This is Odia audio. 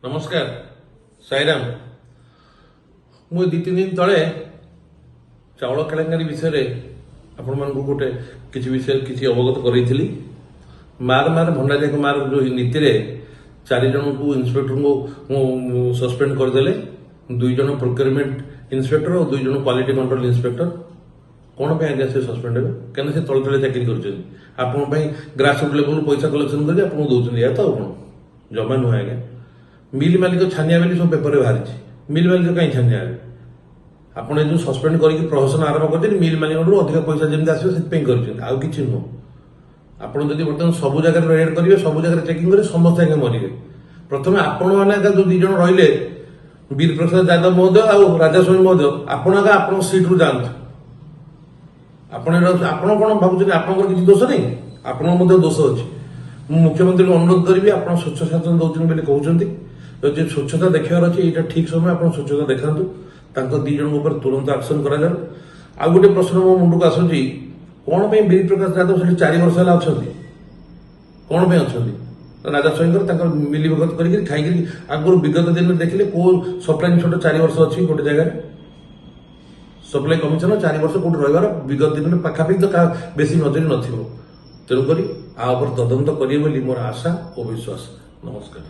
ନମସ୍କାର, ସାଇରାମ। ମୁଁ 2-3 ଦିନ ତଳେ ଚାଉଳ କେଳେଙ୍କାରୀ ବିଷୟରେ ଆପଣମାନଙ୍କୁ ଗୋଟେ କିଛି ବିଷୟରେ କିଛି ଅବଗତ କରେଇଥିଲି। ମାର ମାର ଭଣ୍ଡାରିଆକୁ ମାର ଯୋଉ ନୀତିରେ ଚାରି ଜଣଙ୍କୁ ଇନ୍ସପେକ୍ଟରଙ୍କୁ ସସ୍ପେଣ୍ଡ କରିଦେଲେ, ଦୁଇ ଜଣ ପ୍ରୋକ୍ୟୁରମେଣ୍ଟ ଇନ୍ସପେକ୍ଟର ଓ ଦୁଇ ଜଣ କ୍ୱାଲିଟି କଣ୍ଟ୍ରୋଲ ଇନ୍ସପେକ୍ଟର। କଣ ପାଇଁ ଆଜ୍ଞା ସେ ସସ୍ପେଣ୍ଡ ହେବେ? କାହିଁକିନା ସେ ତଳେ ତଳେ ଚାକିରି କରୁଛନ୍ତି, ଆପଣଙ୍କ ପାଇଁ ଗ୍ରାସ ରୁଟ୍ ଲେଭେଲରୁ ପଇସା କଲେକ୍ସନ କରି ଆପଣଙ୍କୁ ଦଉଛନ୍ତି। ଏହା ତ ଆଉ କଣ? ଜମା ନୁହେଁ ଆଜ୍ଞା। ମିଲ୍ ମାଲିକ ଛାନିଆ ବୋଲି ସବୁ ପେପରରେ ବାହାରିଛି। ମିଲ୍ ମାଲିକ କାହିଁ ଛାନିଆ ହେବେ? ଆପଣ ଏ ଯୋଉ ସସ୍ପେଣ୍ଡ କରିକି ପ୍ରହସନ ଆରମ୍ଭ କରିଛନ୍ତି, ମିଲ୍ ମାଲିକଠୁ ଅଧିକ ପଇସା ଯେମିତି ଆସିବ ସେଥିପାଇଁ କରିଛନ୍ତି, ଆଉ କିଛି ନୁହଁ। ଆପଣ ଯଦି ବର୍ତ୍ତମାନ ସବୁ ଜାଗାରେ ରେଡ୍ କରିବେ, ସବୁ ଜାଗାରେ ଚେକିଂ କରିବେ, ସମସ୍ତେ ଆଜ୍ଞା ମରିବେ। ପ୍ରଥମେ ଆପଣମାନେ ଆଜ୍ଞା ଯୋଉ ଦି ଜଣ ରହିଲେ, ବୀର ପ୍ରସାଦ ଯାଦବ ମହୋଦୟ ଆଉ ରାଜା ସ୍ୱାମୀ ମହୋଦୟ, ଆପଣ ଆଜ୍ଞା ଆପଣଙ୍କ ସିଟ୍ରୁ ଯାଆନ୍ତୁ। ଆପଣ କଣ ଭାବୁଛନ୍ତି ଆପଣଙ୍କର କିଛି ଦୋଷ ନାହିଁ? ଆପଣଙ୍କ ମଧ୍ୟ ଦୋଷ ଅଛି। ମୁଁ ମୁଖ୍ୟମନ୍ତ୍ରୀଙ୍କୁ ଅନୁରୋଧ କରିବି, ଆପଣ ସ୍ୱଚ୍ଛ ଶାସନ ଦଉଛନ୍ତି ବୋଲି କହୁଛନ୍ତି, ଯଦି ସ୍ୱଚ୍ଛତା ଦେଖିବାର ଅଛି, ଏଇଟା ଠିକ ସମୟ। ଆପଣ ସ୍ୱଚ୍ଛତା ଦେଖାନ୍ତୁ। ତାଙ୍କ ଦି ଜଣଙ୍କ ଉପରେ ତୁରନ୍ତ ଆକ୍ସନ କରାଯାଉ। ଆଉ ଗୋଟେ ପ୍ରଶ୍ନ ମୋ ମୁଣ୍ଡକୁ ଆସୁଛି, କଣ ପାଇଁ ବୀର ପ୍ରକାଶ ଯାଦବ ସେଠି 4 ବର୍ଷ ହେଲା ଅଛନ୍ତି? କଣ ପାଇଁ ଅଛନ୍ତି? ରାଜା ସ୍ୱାଇଁଙ୍କର ତାଙ୍କର ମିଲିଭଗତ କରିକି ଖାଇକିରି ଆଗରୁ ବିଗତ ଦିନରେ ଦେଖିଲେ କୋଉ ସପ୍ଲାଇ ଇନ୍ସପେକ୍ଟର 4 ବର୍ଷ ଅଛି ଗୋଟେ ଜାଗାରେ? ସପ୍ଲାଇ କମିଶନର 4 ବର୍ଷ କୋଉଠି ରହିବାର ବିଗତ ଦିନରେ ପାଖାପାଖି ତ କାହା ବେଶୀ ନଜର ନଥିବ। ତେଣୁକରି ଆ ଉପରେ ତଦନ୍ତ କରିବେ ବୋଲି ମୋର ଆଶା ଓ ବିଶ୍ୱାସ। ନମସ୍କାର।